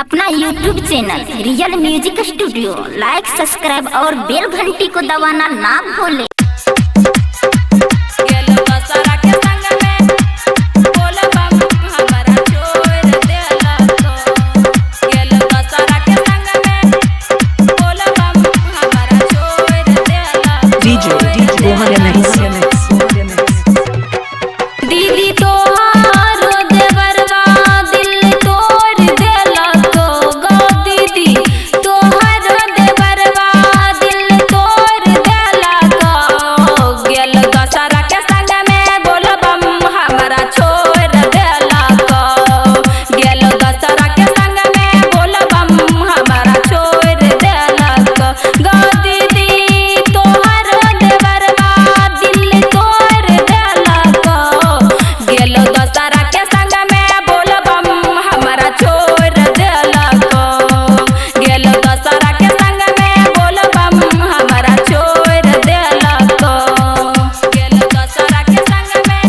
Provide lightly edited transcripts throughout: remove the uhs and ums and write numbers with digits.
अपना YouTube channel real music studio like subscribe और बेल घंटी को दबाना ना भूलें। DJ Rohan MX. दीदी तोहार देवरवा दिल तोड़ देलक गो दीदी तोहार देवरवा दिल तोड़ देलक गेल दशहरा के संग में बोलबम हमरा छोड़ देलक गेल दशहरा के संग में बोलबम हमरा छोड़ देलक गो दीदी तोहार देवरवा दिल तोड़ देलक गेल दशहरा के संग में बोलबम हमरा छोड़ देलक गेल दशहरा के संग में बोलबम हमरा छोड़ देलक गेल दशहरा के संग में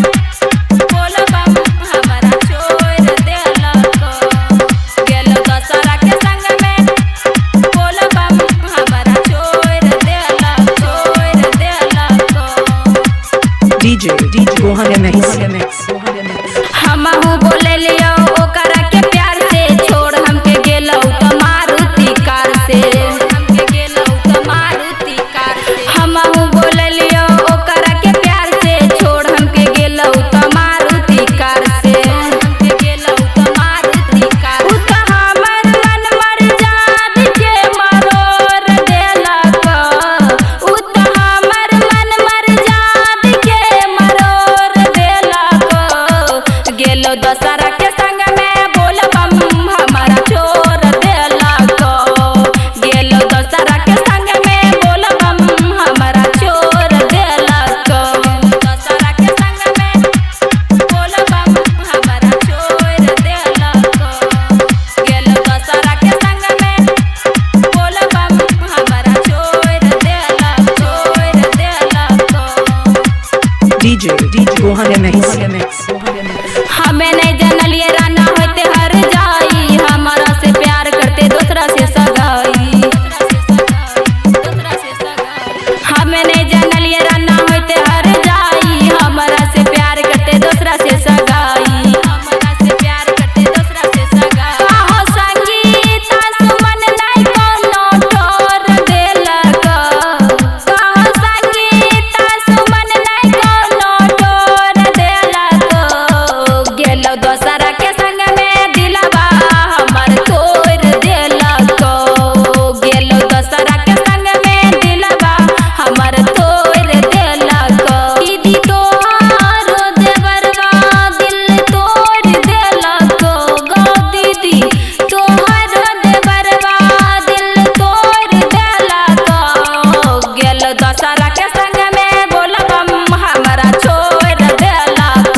बोलबम हमरा छोड़ देलक गेल दशहरा के संग में बोलबम हमरा छोड़ देलक छोड़ देलक। DJ Rohan MX. हमहू बोले लियो ओकरा के प्यार से छोड़ हमके गेलौ त मारुति कार से हमके गेलौ त मारुति कार से हमहू बोले लियो ओकरा के प्यार से छोड़ हमके गेलौ त मारुति कार से हमके गेलौ त मारुति कार उ त हमर मन मर्याद के मरोड़ देलक उ त हमर मन मर्याद के मरोड़ देलक गेलो दशहरा के संग में बोलबम हमरा छोड़ देलक गेलो दशहरा के संग में बोलबम हमरा छोड़ देलक दशहरा के संग में बोलबम हमरा छोड़ देलक गेलो दशहरा के संग में बोलबम हमरा छोड़ देलक छोड़ देलक। DJ Rohan MX. हमें नहीं जानलिए राना होते हर जाई हमारा से प्यार करते दूसरा से सगाई हमें नहीं जानलिए राना होते हर जाई हमारा से प्यार करते दूसरा से सगाई हमारा से प्यार करते दूसरा से सगाई कहो संगीता सुमन नहीं कोनो ठोर देलक कहो संगीता सुमन नहीं कोनो ठोर देलक गेलो दोसरा के संग में दिलवा हमर तोड़ देलक गेलो दोसरा के संग में दिलवा हमर तोड़ देलक दीदी तोहार देवरवा दिल तोड़ देलक गो दीदी तोहार देवरवा दिल तोड़ देलक गेलो दशहरा के संग में बोलबम हमरा छोड़ देलक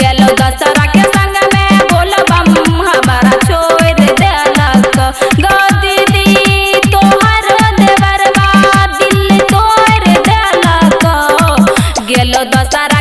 गेलो दशहरा के संग में बोलबम हमरा छोड़ देलक गो दीदी तोहार देवरवा दिल तोड़ देलक गेलो दशहरा।